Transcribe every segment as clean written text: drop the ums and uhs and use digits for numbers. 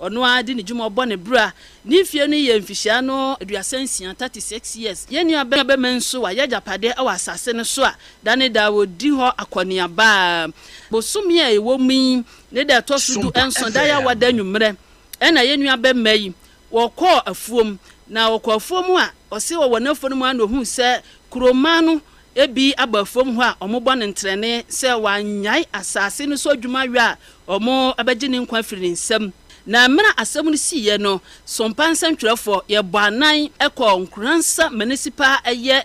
Ɔno ara de ne dwuma ɔbɔ ne bra. Ne mfie no yɛ mfihyia no 36, 36 years. Yɛn nua bɛma nso wayɛ agyapadeɛ wɔ asase no so a da ne da wɔdi hɔ akɔneaba. Bosome a ɛwɔ mu yi ne da ɛtɔ so 17 da yɛ awada anwummerɛ ɛna yɛn nua bɛma yi wɔkɔɔ afuom. Na wɔkɔ afuom a, ɔse wɔwɔ n'afuo no mu a na ohuu sɛ kuroma no ebi aba afuom hɔ a wɔbɔ ne ntrɛne sɛ wanyae asase no so adwuma wie a, wɔn bɛgye ne nkwa afiri ne nsam. Na mmerɛ asɛm no siiɛ no, Sompa nsɛntwerɛfoɔ yɛbɔ anan kɔɔ Nkoransa Municipal ɛyɛ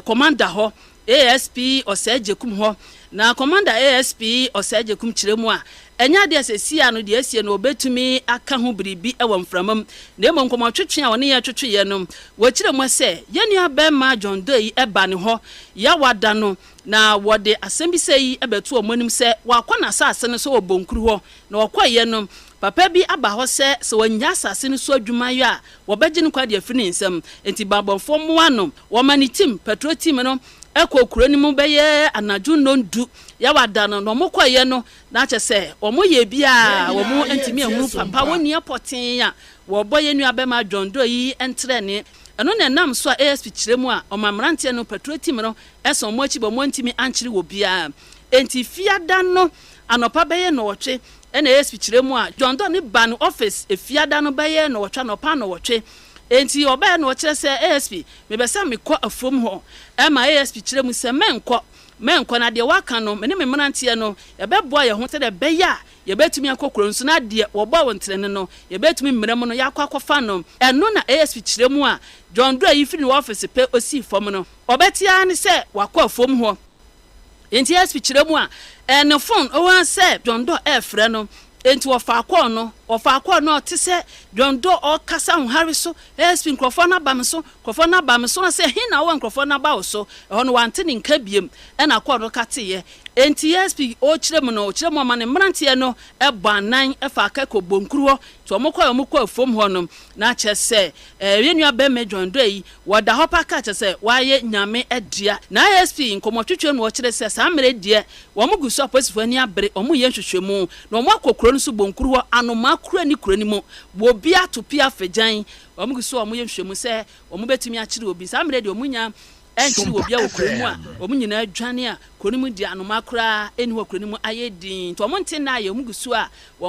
commander hɔ, ASP Osei Agyekum hɔ. Na commander ASP Osei Agyekum kyerɛ mu a, ɛnyɛ adeɛ sɛ sia no deɛ asie no wɔbɛtumi aka ho biribi wɔ mframa mu. Na mmom nkɔmmɔtwetwe a ɔne yɛn twetweeɛ no, wɔkyerɛ mu sɛ yɛn nua bɛrima John Doe yi ba ne hɔ Yawada no, na wɔde asɛm bi sɛ yi bɛto wɔn anim sɛ wakɔ n'asase no so wɔ Bonkuru hɔ. Na wɔkɔeɛ no, papa bi aba hɔ sɛ sɛ wɔanya asase no so adwuma yɛ a, wɔbɛgye no kwa de afiri ne nsam. Enti bammɔfoɔ mmoa no. Wɔma ne team, patrol team no, kɔɔ kuro no mu bɛyɛ anadwo 10:00 Yawada no. Na wɔkɔeɛ no, na kyerɛ sɛ wɔyɛ bi a wɔntumi anhunu papa, wɔnni pɔtee a wɔbɔ yɛn nua bɛma John Doe yi ntrɛne. Ɛno na ɛnam so a ASP kyerɛ mu a ɔma mmeranteɛ no, patrol team no, san wɔn akyi bɔ wɔantumi ankyere obiara. Enti Fiada no anɔpa bɛyɛ 8:00 ɛna ASP kyerɛ mu a John Doe no ba no office Fiada no bɛyɛ 8:00 anɔpa 8:00. Enti ɔbɛyɛ na ɔkyerɛ sɛ, "ASP, mebɛ sɛ mekɔ afuom hɔ." Ɛma ASP kyerɛ mu sɛ mɛnkɔ, mɛnkɔ, na deɛ waka no, me ne me mmeranteɛ no, yɛbɛboa yɛn ho sɛdeɛ ɛbɛyɛ a yɛbɛtumi akɔ kuro no so na deɛ wɔbɔ wo ntrɛne no, yɛbɛtumi mmerɛ mu no yɛakɔ akɔfa no. Ɛno na ASP kyerɛ mu a John Doe yi firi ne office pɛ osii fam no, ɔbɛte ara ne sɛ wakɔ afuom hɔ. Enti ASP kyerɛ mu a ɛne phone ɔwɔ sɛ John Doe ɛɛfrɛ no. Enti wɔfa akɔɔ no, wɔfa akɔɔ no, ɔte sɛ John Doe ɔkasa ahohare so, "ASP, nkurɔfoɔ no aba me so, nkurɔfoɔ no aba me so." Na sɛ he na wɔwɔ nkurɔfoɔ no aba wo so? Ɛhɔ no wante ne nka biem, ɛna akɔɔ no kateeɛ. Enti ASP ɔkyerɛ mu no, ɔkyerɛ mu ɔma ne mmeranteɛ no ɛbɔ anan ɛfa aka kɔ Bonkuru hɔ. Nti wɔn kɔ wɔn kɔ afuom hɔ no, na kyerɛ sɛ yɛn nua bɛrima John Doe yi wɔda hɔ pa ka kyerɛ sɛ wayɛ Nyame dea. Na ASP nkɔmmɔtwetwe no ɔkyerɛ sɛ saa mmerɛ deɛ wɔn gu so, apolisifoɔ ani abere, wɔn yɛ nhwehwɛmu na wɔn akɔ kuro no so Bonkuru hɔ. Anomaa kura ne kuro no mu wɔbi ato pia afegyan. Wɔn gu so a wɔn yɛ nhwehwɛmu sɛ wɔn bɛtumi akyere obi. Saa mmerɛ deɛ wɔn nya ɛnkyere obi a wɔ kuro no mu a wɔn nyinaa adwane a kuro no mu deɛ anomaa koraa ɛni hɔ, kuro no mu ayɛ din, nti wɔn nte nna ayɛ wɔn gu so a wɔn.